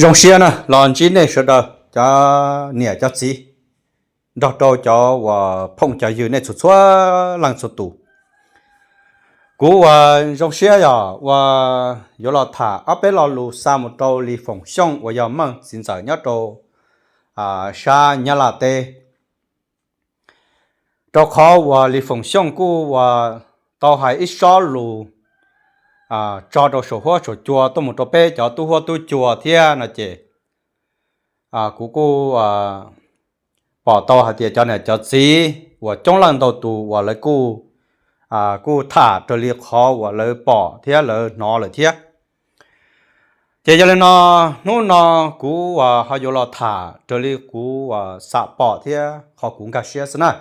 Zoo siab na los ntsib nej sawv daws cov niam cov txiv, nrog rau cov uas phooj cov ywg nej txhua txhua leej txhua tus. Kuv uas zoo siab yog uas yuav los tham ob peb lo lus xa mus rau Lis Foom Xyooj uas yog Meej txiv ntxawm nyob rau sab Nyab Laj teb. Rau qhov uas Lis Foom Xyooj kuj uas tau hais ib sob lus tso rau saum huab saum cua tuaj mus rau peb cov tub huab tub cua thiab no ces kuv kuj pom tau hais tias cov niam cov txiv uas coob leej ntau tus uas lawv kuj kuj tham raws li qhov uas lawv pom thiab lawv hnov lawm thiab. Ces yog li no, hnub no kuv uas ho yuav los tham raws li kuv uas xam pom thiab qhov kuv nkag siab xwb na.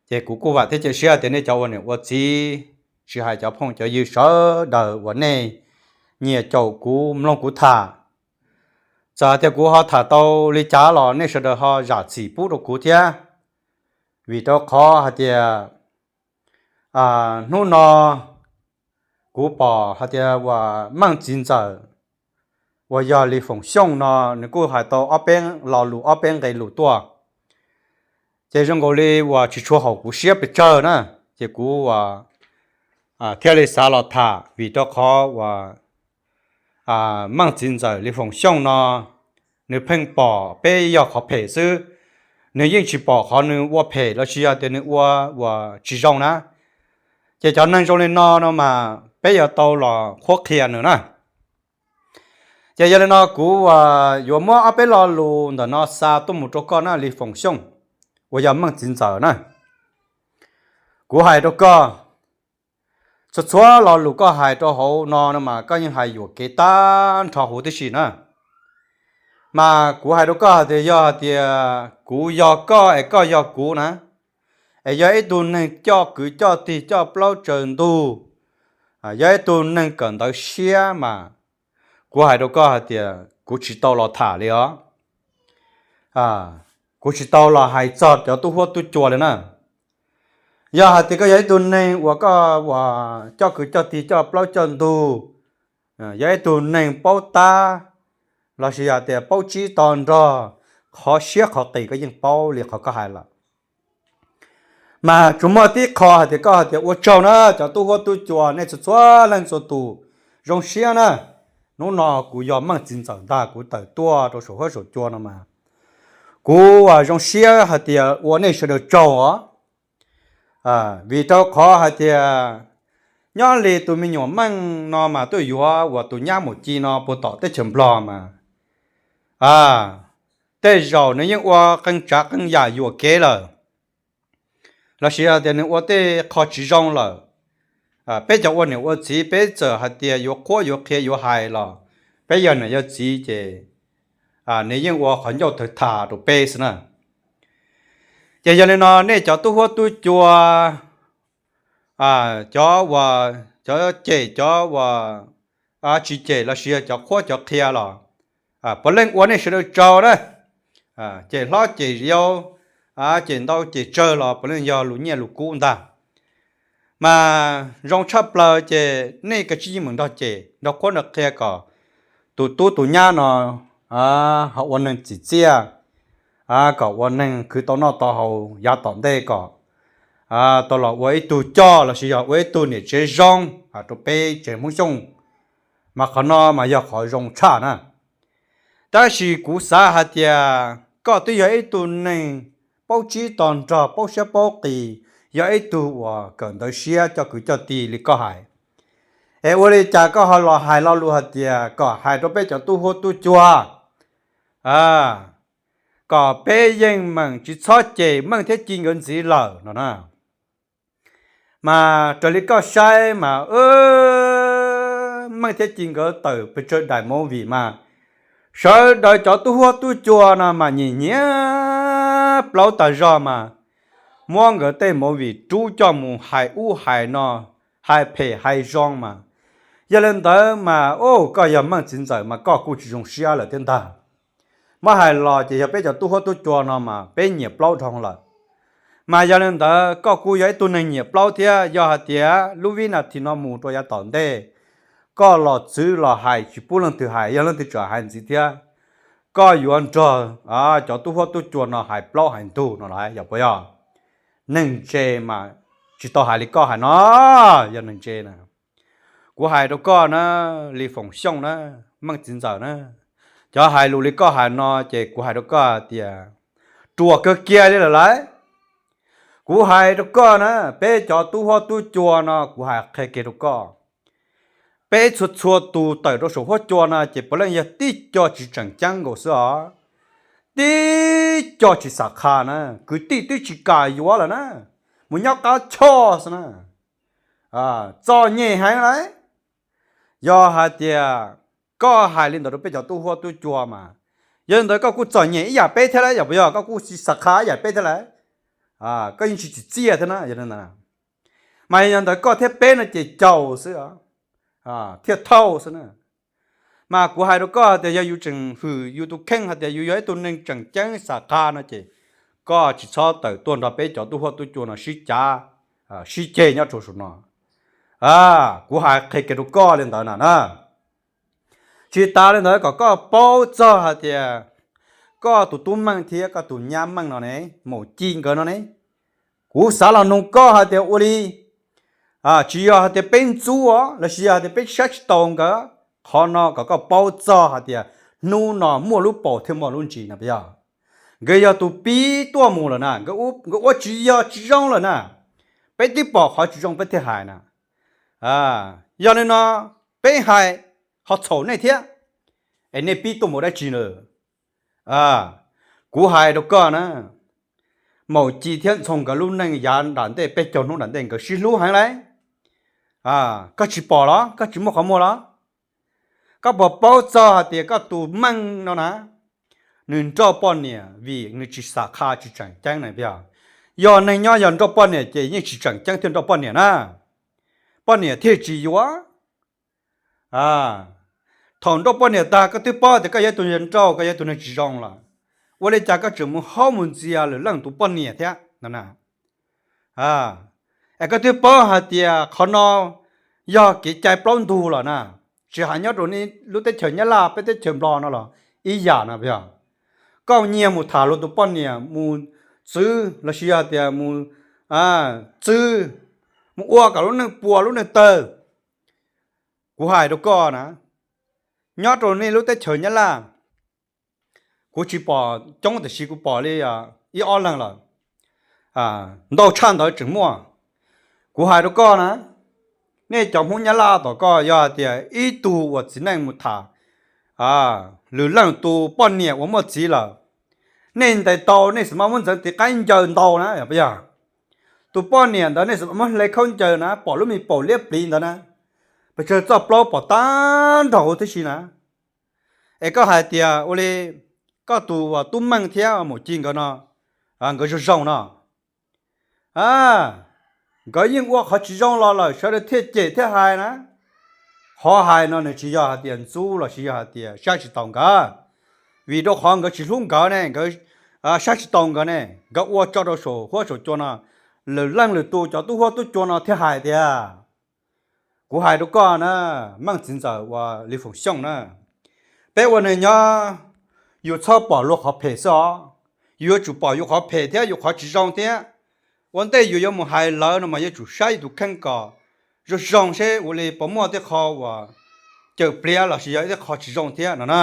Ces kuv kuj vam thiab cia siab tias nej cov ua niam ua txiv, tsis hais cov phooj cov ywg sawv daws uas nej nyiam caum kuv mloog kuv tham, txawm hais tias kuv ho tham tau li cas los nej sawv daws ho zam txim pub rau kuv thiab. Vim rau qhov hais tias hnub no kuv pom hais tias uas Meej txiv ntxawm uas yog Lis Foom Xyooj no nws kuj hais tau ob peb lo lus ob peb nqe lus tuaj. Ces zoo nkaus li uas tsis tshua haum kuv siab pes tsawg na, ces kuv uas thiaj li xav los tham vim rau qhov uas Meej txiv ntxawm Lis Foom Xyooj no nws pheej pom peb yog qhov phem xwb, nws yeej tsis pom qhov nws ua phem los sis yog tias nws ua uas tsis zoo na. Ces cov neeg zoo li no no mas peb yuav tau los qhuab qhia nws na. Ces yog li no kuv uas yuav muab ob peb lo lus ntawm no xa tuaj mus rau koj na Lis Foom Xyooj uas yog Meej txiv ntxawm na. Kuv hais rau koj, txhua txhua lo lus koj hais rau hauv no no mas koj yeej hais yuam kev tag nrho huv tib si na. Mas kuv hais rau koj hais tias yog hais tias kuv yog koj es koj yog kuv na, es yog ib tug neeg coj kwv coj tij coj plaub tsaws ntug, yog ib tug neeg kawm ntawv siab mas kuv hais rau koj hais tias kuv tsis tau los tham li os. Kuv tsis tau los hais txog cov tub huab tub cua li na. Yog hais tias koj yog ib tug neeg uas koj uas coj kwv coj tij coj plaub coj ntug, yog ib tug neeg paub tab los sis yog tias paub tsib to nrog, qhov siab qhov qis koj yeej paub li qhov koj hais lawm. Mas tsuas muaj tib qho hais tias koj hais tias ua tsaug na cov tub huab tub cua nej txhua txhua leej txhua tus, zoo siab na. Hnub no kuv yog Meej txiv ntxawm ntag kuv tawm tuaj rau saum huab saum cua no mas kuv zoo siab hais tias ua nej sawv daws tsaug os. Vim rau qhov hais tias nyob li tus me nyuam Meej no mas tuaj yuav uas tus nyab mus ci no puag tom teb chaws Nplog mas tej zaum nws yeej ua qee tsav qee yam yuam kev lawm, los sis tias nws ua tej qho tsis zoo lawm. Peb cov ua niam ua txiv peb txawm hais tias yuav qhuab yuav qhia yuav hais los peb yog niam yog txiv ces nws yeej ua qhov ncauj tawg tham rau peb xwb na. Ces yog li no nej cov tub huab tub cua, cov uas cov cem cov uas tsis cem los sis yog cov qhuab cov qhia los puav leej ua nej sawv daws tsaug na. Cem hlob cem yau, cem ntau cem tsawg los puav leej yog lus nyiaj lus kub ntag. Mas zoo tshaj plaws ces nej kav tsij yeej meem nrog cem nrog qhuab nrog qhia kom tus tub tus nyab no ho ua neeg txim txiaj, kom ua neeg khwv tau noj tau haus yav tom ntej kom tau los ua ib tug coj los sis yog ua ib tug niam tsev zoo rau peb tsev Hmoob Xyooj. Mas qhov no mas yog qhov zoo tshaj na. Tab sis kuv xav hais tias koj twb yog ib tug neeg paub tsib to nrog paub siab paub qis, yog ib tug uas kawm ntawv siab coj kwv coj tij li koj hais, es ua li cas koj ho los hais lo lus hais tias kom hais rau peb cov tub huab tub cua kom peb yeej meem tsis txhob cem Meej thiab Ci nkawd ntxiv lawm no na. Mas raws li koj saib mas Meej thiab Ci nkawd tawm pes tsawg daim movie mas sawv daws cov tub huab tub cua no mas nyiam nyiam plaub tag zog mas muab nkawd tej movie rub coj mus hais ub hais no, hais phem hais zoo mas. Yog li ntawd mas koj yog Meej txiv ntxawm mas koj kuj tsis zoo siab lawm thiab ntag. Muab hais los ces yog peb cov tub huab tub cua no mas peb nyiam plaub dhau lawm. Mas yog li ntawd koj kuj yog ib tug neeg nyiam plaub thiab, yog hais tias lub vib nas this no mus rau yav tom ntej koj los txwv los hais tsis pub leej twg hais, yog leej twg tseem hais ntxiv thiab, koj yuav nrog cov tub huab tub cua no hais plaub hais ntug no los yog puas yog? Neeg ntse mas tsis tau hais li koj hais no, yog neeg ntse na. Kuv hais rau koj na, Lis Foom Xyooj na, Meej Txiv Ntxawm na, cov hais lus li koj hais no ces kuv hais rau koj hais tias ruam kawg kiag li lawm lauj. Kuv hais rau koj na, peb cov tub huab tub cua no kuv hais qhia kiag rau koj, peb txhua txhua tus tawm rau saum huab cua no ces puav leej yog tib co tsis tseem ceeb nkaus xwb os. Tib co tsis xam qha na, kwv tij twb tsis kam yuav lawm na, mus nyob qab choj xwb na. Txom nyem heev lauj. Yog hais tias koj hais li ntawd rau peb cov tub huab tub cua mas, yog li ntawd koj kuj txom nyem ib yam peb thiab lauj, yog puas yog? Koj kuj tsis xam qha ib yam peb thiab lauj. Koj yeej tsis tsim txiaj thiab na, yog li ntawd. Mas yog ntawd koj thiab peb no ces caum xwb, thiaj thauj xwb na. Mas kuv hais rau koj tias yog yus tseem hwm yus tus kheej hais tias yus yog ib tug neeg tseem ceeb xam qha no ces koj tsis txhob tawm tuaj nrog peb cov tub huab tub cua no sib cav sib ceg nyob rau saum no. Kuv hais qhia kiag rau koj li ntawd na na. Tsis tas li ntawd kom koj paub txog hais tias koj tus tub Meej thiab koj tus nyab Meej no ne, Maum Ci nkawd no ne, kuv xav los nug koj hais tias ua li, tsis yog hais tias peb ntxub os lossis yog hais tias peb saib tsis taus nkawd, qhov no kom koj paub txog hais tias hnub no muaj lub paus thiaj muaj lub ntsis no puas yog? Nkawd yog tus pib tuaj mus lawm na, nkawd ua tsis yog tsis zoo lawm na. Peb twb pom qhov tsis zoo peb thiaj hais na. Yog li no peb hais ho txhaum nej thiab, es nej pib tuaj mus dab tsi na? Kuv hais rau koj na, Maum Ci thiab Ntxhoo nkawd lub neej yav nram ntej peb caug hnub nram ntej nkawd sib hlub heev lauj. Koj tsis pom los koj tsis muaj qhov muag los? Koj puas paub txog hais tias koj tus Meej no na, nws nrauj poj niam vim nws tsis xam qha tsis tseem ceeb na yog? Yog neeg nyob yog nrauj poj niam ces yeej tsis tseem ceeb thiaj nrauj poj niam na. Poj niam thiaj tsis yuav. Thaum nrauj poj niam tag koj twb paub tias koj yog tus nrauj, koj yog tus neeg tsis zoo lawm, ua li cas koj tseem mus haub mus ntxias lwm leej tus poj niam thiab no na? Es koj twb paub hais tias qhov no yog kev cai plaub ntug lawm na, tsis hais nyob rau lub teb chaws Nyab Laj peb teb chaws Nplog no los ib yam no yog. Koj nyiag mus tham luag tus poj niam mus txwv lossis yog tias mus txwv, mus ua kom lub neej puas lub neej tawg. Kuv hais rau koj na, nyob rau nej lub teb chaws Nyab Laj, kuv tsis pom coob tiam sis kuv pom li ib ob leeg lawm, ntau tshaj ntawd tseem muaj. Kuv hais rau koj na, nej cov Hmoob Nyab Laj tom koj yog hais tias ib tug uas txiv neej mus tham lwm leej tus poj niam uas muaj txiv lawm, nej ntes tau nej xav mas muab ntxeev tiv qaib ncaws ntaus na yog puas yog? Tus poj niam ntawd nej xav mas muab hle khaub ncaws na pom lub me paum liab pliv ntawd na, pes tsawg txoj plaub pom tag nrho huv tib si na. Es koj hais tias ua li koj tus tub Meej thiab Maum Ci nkawd no, nkawd zoo zoo no, nkawd yeej ua qhov tsis zoo los lawm sawv daws thiaj cem thiaj hais na. Qhov hais no nws tsis yog hais tias ntxub lossis yog hais tias saib tsis taus nkawd, vim rau qhov nkawd tsis hlub nkawd ne, nkawd saib tsis taus nkawd ne, nkawd ua tso rau saum huab saum cua no, lwm leej lwm tus cov tub huab tub cua no thiaj hais tias. Kuv hais rau koj na, Meej Txiv Ntxawm uas Lis Foom Xyooj na, peb ua neeg nyob yus txhob pom luag qhov phem xwb os, yus yuav tsum pom yus qhov phem thiab yus qhov tsis zoo thiab. Ua ntej yus yuav mus hais lawv no mas yuav tsum saib yus tus kheej kom zoo zoo seb ua li puas muaj tej qho uas cawm pliav lossis yog ib tej qho tsis zoo thiab no na,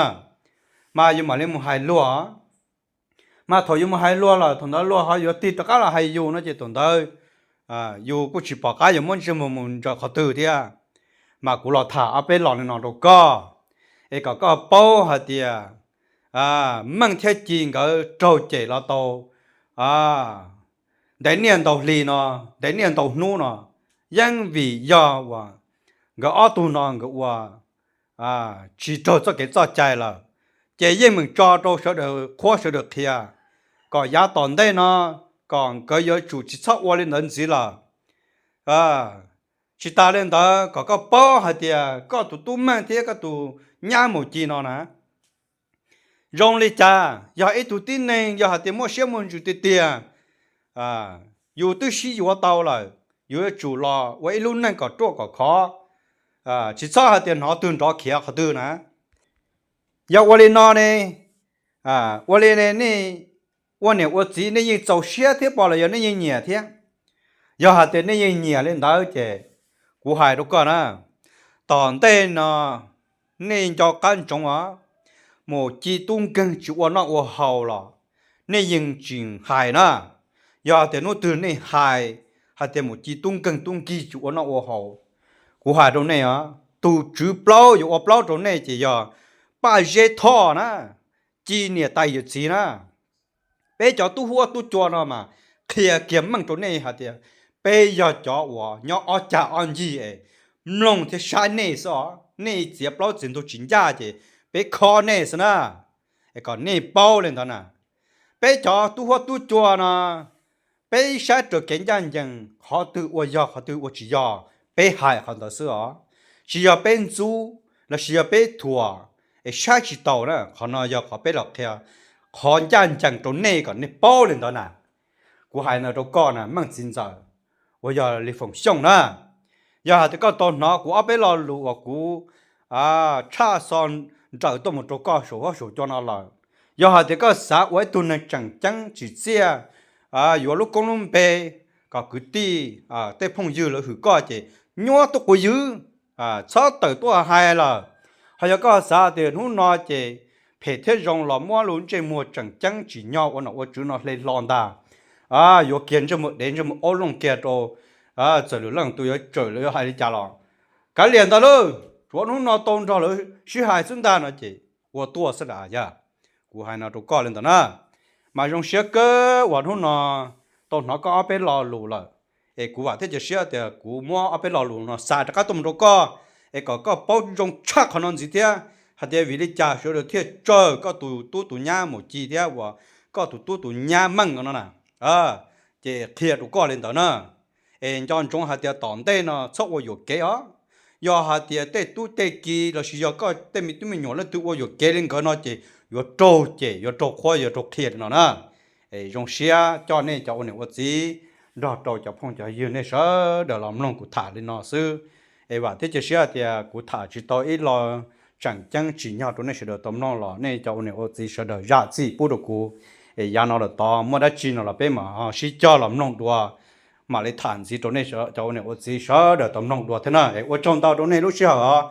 mas yus mam li mus hais luag. Mas thaum yus mus hais luag lawm thaum ntawd luag ho yuav tig rov qab los hais yus no ces thaum ntawd yus kuj tsis pom qab yuav muab ntsej muag mus ntsaws qhov twg thiab. Mas kuv los tham ob peb los li no rau koj, es kom koj paub hais tias Meej thiab Ci nkawd raug cem los tau ntev niaj ntau hli no, ntev niaj ntau hnub no, yeej vim yog uas nkawd ob tug no nkawd ua tsis raug txoj kev txoj cai lawm, ces yeej meem tso rau sawv daws qhuab sawv daws qhia, kom yav tom ntej no kom nkawd yuav tsum tsis txhob ua li ntawd ntxiv lawm. Tsis tas li ntawd kom koj paub hais tias koj tus tub Meej thiab koj tus nyab Maum Ci no na, zoo li cas yog ib tug tib neeg yog hais tias muaj siab muaj ntsws tiag tiag, yus twb sib yuav tau lawm, yus yuav tsum los ua ib lub neej kom ruaj kom khov, Tsis txhob hais tias hnov twg nrov khiav qhov twg na. Yog ua li no ne, ua li ne nej ua niam ua txiv nej yeej txaus siab thiab pom los yog nej yeej nyiam thiab? Yog hais tias nej yeej nyiam li ntawd ces kuv hais rau koj na, tom ntej no nej nco qab ntsoov os, mus ci tub nkeeg tsis ua noj ua haus los nej yeej tsis hais na. Yog tias hnub twg nej hais, hais tias mus ci tub nkeeg tub nkig tsis ua noj ua haus, kuv hais rau nej os, tus tswv plaub yuav ua plaub rau nej ces yog Paj Zeb Thoj na, ci niam tais yawm txiv na. Peb cov tub huab tub cua no mas qhia kiag meej rau nej hais tias peb yog cov uas nyob ob cag ob ncig es mloog thiab saib nej xwb os. Nej txiav plaub txiav ntug tsis ncaj ces peb khob nej xwb na. Es kom nej paub li ntawd na, peb cov tub huab tub cua no, peb saib raws kev ncaj ncees, qhov twg ua yog qhov twg ua tsis yog, peb hais qhov ntawd xwb os. Tsis yog peb ntxub lossis yog peb thuam es saib tsis taus na, qhov no yog qhov peb los qhia qhov ncaj ncees rau nej kom nej paub li ntawd na. Kuv hais ntawd rau koj na Meej txiv ntxawm uas yog Lis Foom Xyooj na, yog hais tias koj tau hnov kuv ob peb lo lus uas kuv tshaj xo nrawm tuaj mus rau koj saum huab saum cua no lawm, yog hais tias koj xav ua ib tug neeg tseem ceeb tsim txiaj, yuav lub koob lub npe, kom kwv tij tej phooj ywg lawv hwm koj ces nyuab tuaj quas ywv, txhob tawm tuaj hais lawm. Ho yog koj xav tias hnub no ces phem thiab zoo los muab lub ntsej muag tseem ceeb tsim nyog ua nom ua tswv no hle hlo ntag, yuav kiag ntsej muag dev ntsej muag aub looj kiag rau txawm lwm leej tus yuav tsawm lawv yuav hais li cas los kav liam ntawd lauj, tsuav hnub no tau nrog lawv sib hais xwb ntag no ces ua tuaj xwb lam yog. Kuv hais no rau koj li ntawd na, mas zoo siab kawg uas hnub no tau hnov koj ob peb lo lus lawm. Es kuv vam thiab cia siab tias kuv muab ob peb lo lus no xa rov qab tuaj mus rau koj, es kom koj paub zoo tshaj qhov no ntxiv thiab hais tias vim li cas sawv daws thiaj tsawg koj tus tub tus nyab Mus Ci thiab uas koj tus tub tus nyab Meej no na. Ces qhia rau koj li ntawd na. Es nco ntsoov hais tias tom ntej no txhob ua yuam kev os. Yog hais tias tej tub tej ki lossis yog koj tej me tub me nyuam leej twg ua yuam kev li nkawd no ces yuav raug cem, yuav raug qhuab, yuav raug qhia li no na. Es zoo siab coj nej cov ua niam ua txiv nrog rau cov phooj cov ywg nej sawv daws los mloog kuv tham li no xwb. Es vam thiab cia siab tias kuv tham tsis tau ib lo tseem ceeb tsim nyog rau nej sawv daws tau mloog los nej cov ua niam ua txiv sawv daws zam txim pub rau kuv. Es yav no lawm tod muaj dab tsi no los peb mam ho sib cog los mloog dua, mam li tham ntxiv rau nej cov ua niam ua txiv sawv daws tau mloog dua thiab na. Es ua tsaug ntau rau nej lub sij hawm os.